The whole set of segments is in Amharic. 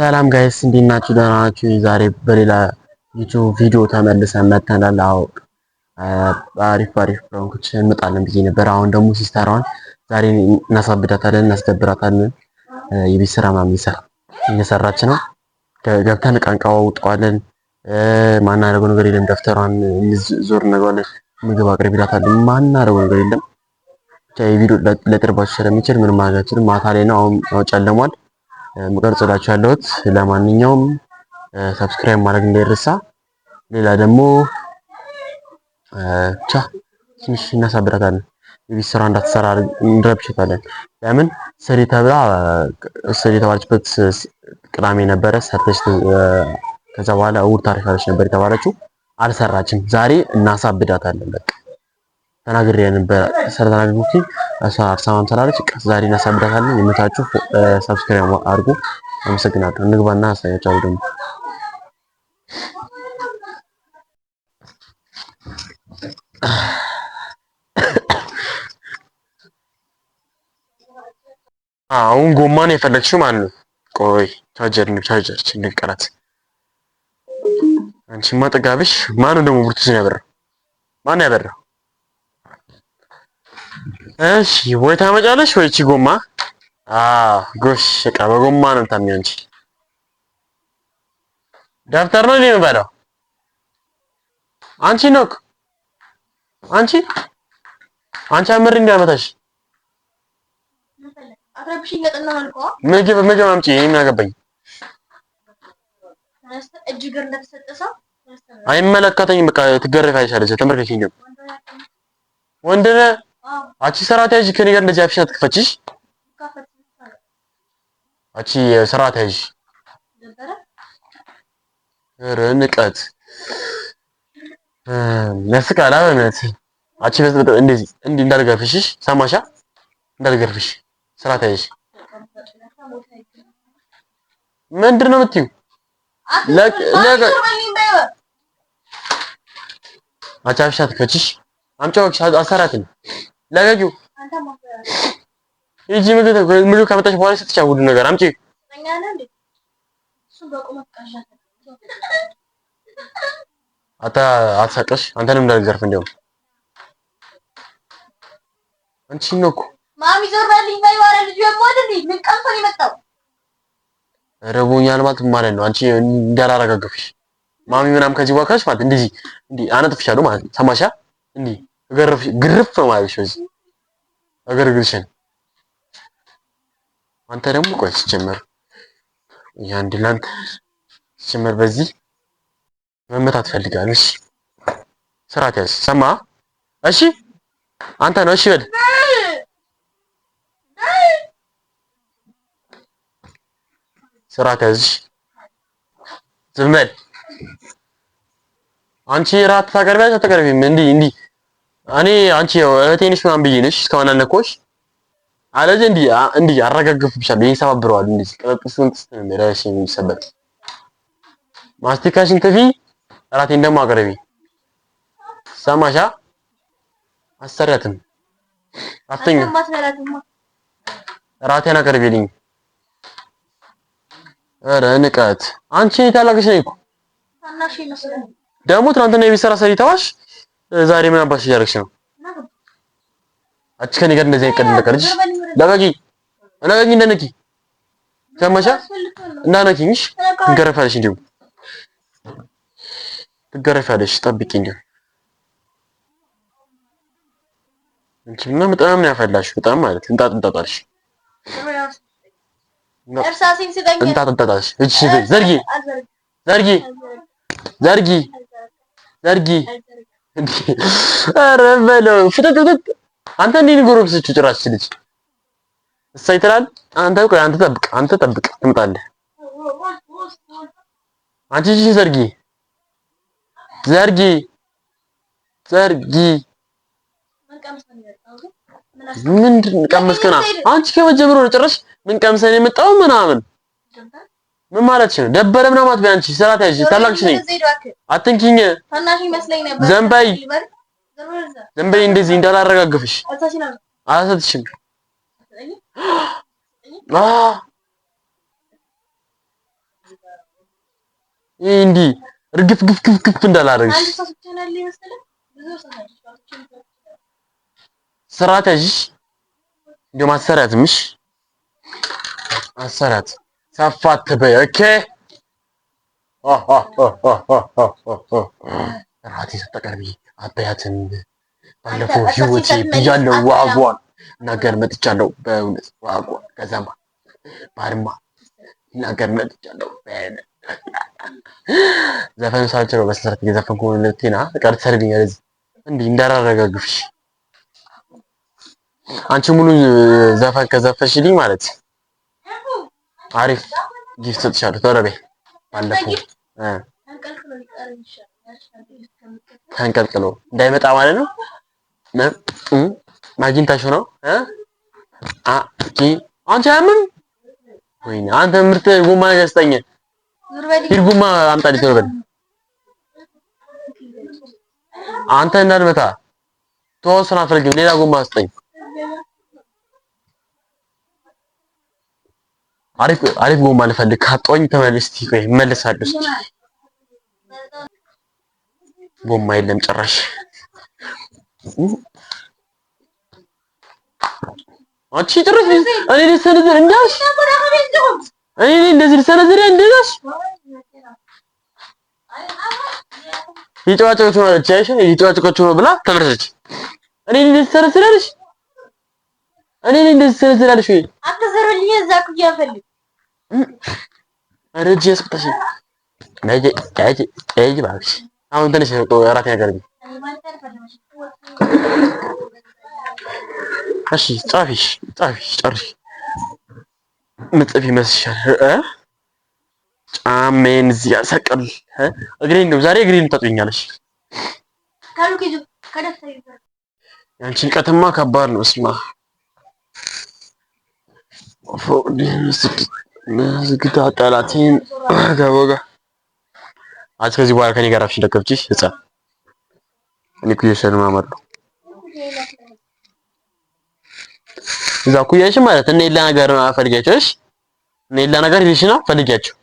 ሰላም guys፣ እንዴት ናችሁ? ደህና ናችሁ? ዛሬ በሌላ ዩቲዩብ ቪዲዮ ተመልሰን መጥተናል። አዎ፣ አሪፍ አሪፍ prank ኦች እንመጣለን ብዬ ነበር። አሁን ደግሞ sister ዋን ዛሬ እናሳብዳታለን፣ እናስደብራታለን። የቤት ስራ ምናምን እየሰራች ነው። ገብተን ዕቃ እንቀዋውጠዋለን። ማናደርገው ነገር የለም። ደብተሯን ዞር እናደርገዋለን። ምግብ አቅርቢላታለን። ማናደርገው ነገር የለም። ብቻ የቪዲዮ ለጥርባችሁ ስለሚችል ምንም ማድረግ አልችልም። ማታ ላይ ነው፣ አሁን ጨልሟል። ምቀርጽላችሁ ያለሁት። ለማንኛውም subscribe ማድረግ እንዳይረሳ። ሌላ ደግሞ ብቻ ትንሽ እናሳብዳታለን። የቤት ስራ እንዳትሰራ እንረብሻታለን። ለምን ስሪ ተብላ ስሪ የተባለችበት ቅዳሜ ነበረ ሰርተች፣ ከዛ በኋላ እሑድ ታሪፋለች ነበር የተባለችው። አልሰራችም። ዛሬ እናሳብዳታለን። በቃ ተናግሬ ነበር ስለተናገርኩኝ እሷ አልሰማም ስላለች ዛሬ እናሳብዳታለን። የመታችሁ subscribe አድርጉ። አመሰግናለሁ። እንግባና አሳያችኋለሁ ደግሞ። አሁን ጎማ ነው የፈለግሽው ማለት ነው? ቆይ ቻርጀር ነው ቻርጀር ችግር። አንቺማ ጥጋብሽ። ማነው ደግሞ ብሉቱዝ ያበራው? ማነው ያበራው? እሺ ወይ ታመጫለሽ ወይ እቺ ጎማ። አዎ ጎሽ፣ ዕቃ በጎማ ነው የምታምኚው አንቺ። ደብተር ነው የምበላው። አንቺ ነው እኮ አንቺ አንቺ አምሪ እንዳመታሽ። ምግብ ምግብ አምጪ። እኔ ምን አገባኝ? አይመለከተኝም። በቃ ትገረፊያለሽ አለች። ተመልከች። እንደውም ወንድ ነህ አንቺ ስርዓት ያዥ። ከኔ ጋር እንደዚህ አፍሽን አትክፈችሽ። አንቺ ስርዓት ያዥ። ኧረ ንቀት ያስቃል። በእናትህ አንቺ እንደዚህ እንዲህ እንዳልገርፍሽ ሰማሻ? እንዳልገርፍሽ ስርዓት ያዥ። ምንድን ነው የምትይው? አንቺ አፍሽን አትክፈችሽ። አምጪው አሰራትን ለቀቂው። ሂጂ ምግብ ምግብ ከመጣሽ በኋላ ስትቻ ሁሉ ነገር አምጪ። አትሳቀሽ። አንተንም እንዳልዘርፍ እንዲያውም አንቺ ነው እኮ ማሚ ዞር በልኝ በይ። ኧረ ልጁ ምን ቀምሶ ነው የመጣው? ረቦኛል ማለት ማለት ነው። አንቺ እንዳላረጋግፍሽ ማሚ ምናምን ከዚህ በኋላ ካልሽ ማለት እንደዚህ እንዲህ አነጥፍሻለሁ ማለት ነው። ሰማሻ? እንዲህ እገርፍሽ ግርፍ ነው ማለት ነው። እዚህ እገርግርሽን አንተ ደግሞ ቆይ ሲጀመር ያንድ ላንተ ሲጀመር በዚህ መመታት ፈልጋለሁ። እሺ ስርዓት ያዝ። ሰማ? እሺ አንተ ነው። እሺ በል። ስርዓት ያዝ። ዝም በል። አንቺ ራት ታቀርቢያለሽ አታቀርቢም? እንዲህ እንዲህ እኔ አንቺ እህቴ ነሽ ምናምን ብዬሽ ነሽ እስካሁን አልነካሁሽ። አለዚህ እንዲህ እንዲህ አረጋግፍብሻለሁ። ይሄን ሰባብረዋል። እንዲህ ቅጥቅጥ ስንት ነው የሚሰበር። ማስቲካሽን ትፊ፣ እራቴን ደግሞ አቅርቢ። ሰማሻ? አሰሪያትም አትተኛ። እራቴን አቅርቢልኝ። ኧረ ንቀት! አንቺ ታላቅሽ ነኝ እኮ ደግሞ ትናንትና የቤት ስራ ሰሪ ተዋሽ። ዛሬ ምን አባሽ እያደረግሽ ነው? አንቺ ከኔ ጋር እንደዚህ አይቀልድ እንደቀልጅ ለቀቂ፣ ለቀቂ፣ እንዳነኪ ሰማሻ? እንዳነኪኝ እሺ፣ ትገረፊያለሽ፣ እንዲሁም ትገረፊያለሽ። ጠብቂ። እንዲሁም አንቺማ በጣም ነው ያፈላሽው። በጣም ማለት እንጣጥ እንጣጣልሽ፣ እንጣጥ እንጣጣልሽ። እጅ ዘርጊ፣ ዘርጊ፣ ዘርጊ፣ ዘርጊ። ኧረ በለው ፍጥጥ ፍጥጥ። አንተ እንዴት ነው ጎረምሶቹ ጭራሽ ልጅ እሰይ ትላለህ። አንተ ቆይ፣ አንተ ጠብቅ፣ አንተ ጠብቅ ትምጣለህ። አንቺ እጅሽን ዘርጊ፣ ዘርጊ፣ ዘርጊ። ምንድን ቀመስከና? አንቺ ከመጀመሩ ነው ጭራሽ ምን ቀምሰን የመጣው ምናምን ምን ማለት ነው? ደበረ ምናምን አትበይ። አንቺ ስርዓት ያዥ። ታላቅሽ ነኝ፣ አትንኪኝ። ዘንበይ በይ፣ ዝም በይ። እንደዚህ እንዳላረጋግፍሽ አላሰጥሽም። ይህ እንዲህ እርግፍ ግፍ ግፍ ግፍ እንዳላረግሽ ስርዓት ያዥሽ። እንደውም አትሰሪያትም። እሺ አትሰሪያት፣ ሰፋ አትበይ። okay ራቴ ስታቀርቢ አበያትም። ባለፈው ህይወቴ ብያለሁ። ዋጓን እናገር መጥቻለሁ። በእውነት ዋጓን ከዛማ ባርማ እናገር መጥቻለሁ። ዘፈኑ ሳልችለው በስነ እየዘፈንኩ ቴና ቀር ትሰርቢኛለሽ። እንዲህ እንዳላረጋግፍሽ አንቺ ሙሉ ዘፈን ከዘፈሽልኝ ማለት አሪፍ gift ሰጥሻለሁ። ቶሎ በይ። ባለፈው ተንቀልቅሎ እንዳይመጣ ማለት ነው። ማግኝታሽ ነው። አንቺ አያምም ወይኔ አንተ ምርጥ ጎማ ነገር ስጠኝ። ሂድ ጎማ አምጣልኝ ቶሎ በል። አንተ እንዳልመታ ተወው፣ አልፈልግም። ሌላ ጎማ ስጠኝ። አሪፍ አሪፍ ጎማ ልፈልግ ካጣሁኝ ተመልስ። እስኪ ቆይ እመለሳለሁ። እስኪ ጎማ የለም ጭራሽ። አንቺ ጭራሽ እኔ ልሰነዝር እንዳልሽ እኔ እንደዚህ ልሰነዝር እንዳልሽ እየጨዋጨቀች ነው አለች። አይሽ እየጨዋጨቀች ነው ብላ ተመለሰች። እኔ ልሰነዝር አለሽ እኔ እንደዚህ ሰነዝር አለሽ ወይ አትዘሩልኝ። እዛ ኩያ ፈልግ ኧረ እጅ ያስቆጣሽ። ነይ ነይ ነይ እባክሽ አሁን ትንሽ እራት ያቀርቢ። እሺ ጻፊሽ ጻፊሽ ጨርሽ። ምጽፍ ይመስልሻል? ጫሜን እዚህ ጋር ሰቅል። እግሬን ነው ዛሬ እግሬን ታጥቢኛለሽ። ያንቺን ቀትማ ከባድ ነው። እስማ ዝግታ ጠላቴን ከቦጋ አንቺ ከዚህ በኋላ ከኔ ጋር አፍሽን ደከፍቺ ህፃን እኔ ኩየሽን ማመር ነው። እዛ ኩየሽ ማለት እኔ ሌላ ነገር ፈልጊያቸው። እሺ እኔ ሌላ ነገር ይልሽና ፈልጊያቸው።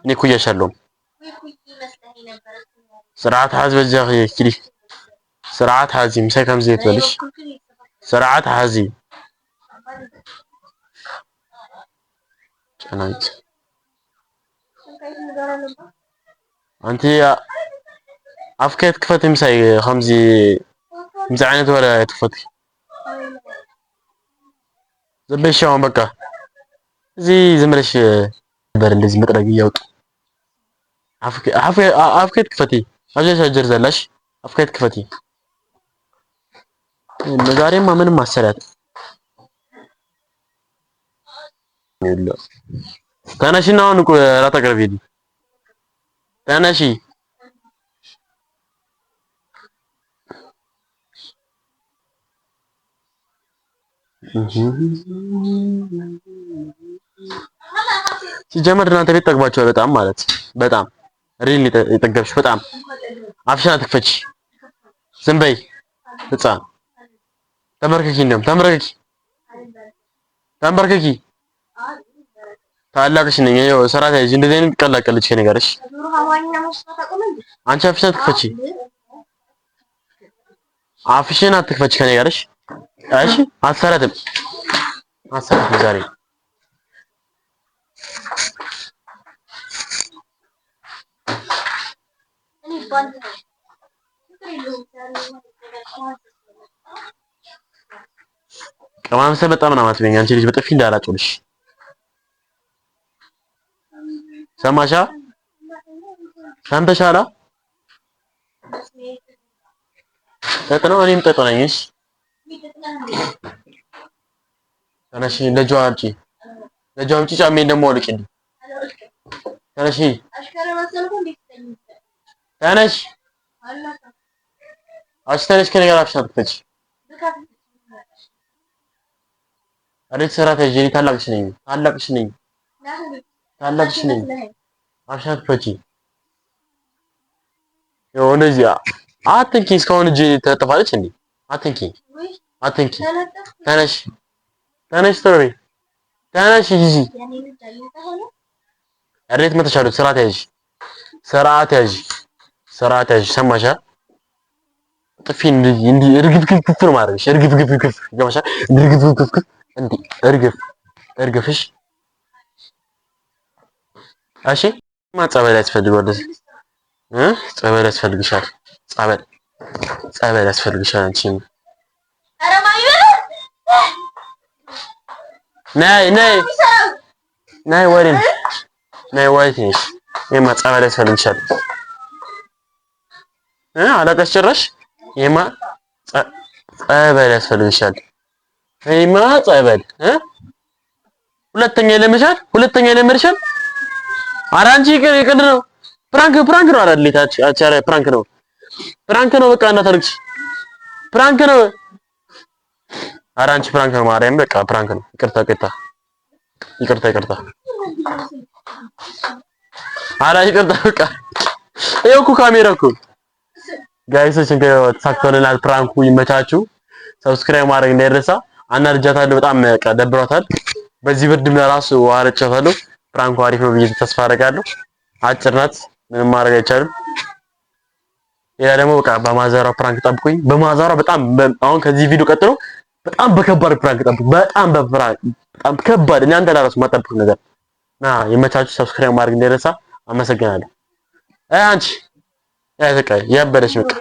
እኔ ኩየሽ አለሁም ስርዓት ሐዝ በጃ ኪሊ ስርዓት ሐዚ ምሳይ ከምዚ ትበልሽ ስርዓት ሐዚ ጨናንት አንቲ ኣፍከ ትክፈት ምሳይ ከምዚ ምዚ ዓይነት ወረ ትክፈት ዝም በይ አሁን በቃ እዚህ ዝም ብለሽ ነበር እንደዚህ መጥረግ እያወጡ ኣፍከ ትክፈቲ አብዛሽ አጀር ዘላሽ ኣፍከ ትክፈቲ። ዛሬማ ምንም አሰሪያት ተነሽና አሁን እራት አቅርቢልኝ። ተነሺ ሲጀመር እናንተ ቤት ጠግባችኋል። በጣም ማለት በጣም real የጠገብሽ በጣም አፍሽን አትክፈች። ዝም በይ ህፃን። ተንበርከኪ፣ እንደውም ተንበርከኪ፣ ተንበርከኪ። ታላቅሽ ነኝ። ይኸው ስርዓት ያዥ። እንደዚህ አይነት ቀላቀለች ከእኔ ጋር። እሺ አንቺ አፍሽን አትክፈቺ፣ አፍሽን አትክፈቺ ከእኔ ጋር። እሺ እሺ። አትሰራትም፣ አትሰራትም ዛሬ ቅማምሰ በጣም ነው የማትበይኝ አንቺ ልጅ በጥፊ እንዳላጮልሽ ሰማሻ? ሰምተሻላ? ጠጥ ነው። እኔም ጠጥ ነኝ። እሺ ተነሺ፣ ለጇ አምጪ፣ ለጇ አምጪ። ጫሜን ደግሞ አውልቂልኝ። ተነሺ፣ ተነሽ፣ አንቺ ተነሽ። ከእኔ ጋር አፍሽን አትክፈቺ። አሬት ሰራት ያዥ። እኔ ታላቅሽ ነኝ፣ ታላቅሽ ነኝ፣ ታላቅሽ ነኝ። አፍሽን አትክፈቺ። የሆነ እዚህ አትንኪ። እስካሁን እጄ ተለጥፋለች እንዴ? አትንኪ፣ አትንኪ። ተነሽ፣ ተነሽ፣ ቶሎ በይ ተነሽ። ሂጂ። አሬት መተሻለሁ። ስርዓት ያዥ፣ ስርዓት ያዥ፣ ስርዓት ያዥ። ሰማሻ? ጥፊ እንዲህ እንዲህ እርግፍ ነው ማድረግሽ። እርግፍ ግፍ ግፍ ይገባሻል? እርግፍ ግፍ ግፍ እንዲህ እርግፍ እርግፍሽ። እሺ ማ ጸበል ያስፈልገዋል እ ጸበል ያስፈልግሻል። ጸበል ጸበል ያስፈልግሻል። አንቺም ነይ ነይ ነይ ወሬ ነይ ወሬ ነሽ። ይሄማ ጸበል ያስፈልግሻል። እ አለቀሽ ጭራሽ። ይሄማ ጸበል ያስፈልግሻል። ይሄማ ጸበል እ ሁለተኛ ይለምሻል። ሁለተኛ ይለምሻል። ኧረ አንቺ ይቅር ነው። Prank prank ነው። ኧረ ሌታች አቻ prank ነው። Prank ነው። በቃ እንዳታለቅሽ። Prank ነው። ኧረ አንቺ prank ነው። ማርያም በቃ prank ነው። ይቅርታ ይቅርታ ይቅርታ ይቅርታ። ኧረ ይቅርታ በቃ ይኸው እኮ ካሜራ እኮ guys ኦች እንግዲህ ተሳክቶልናል። Prank ኡ ይመቻችሁ። Subscribe ማድረግ እንዳይረሳ። አናድጃታለሁ። በጣም በቃ ደብሯታል። በዚህ ብርድም ለራሱ ውሃ ረጫታለሁ። Prank ኡ አሪፍ ነው ብዬ ተስፋ አደርጋለሁ። አጭር ናት፣ ምንም ማድረግ አይቻልም። ሌላ ደግሞ በቃ በማዘሯ prank ጠብቁኝ። በማዘሯ በጣም አሁን ከዚህ ቪዲዮ ቀጥሎ በጣም በከባድ prank ጠብቁኝ። በጣም በ prank በጣም ከባድ እናንተ ለራሱ የማጠብቁት ነገር ና የመቻችሁ። Subscribe ማድረግ እንዳይረሳ። አመሰግናለሁ። አይ አንቺ አይ በቃ ያበደች በቃ።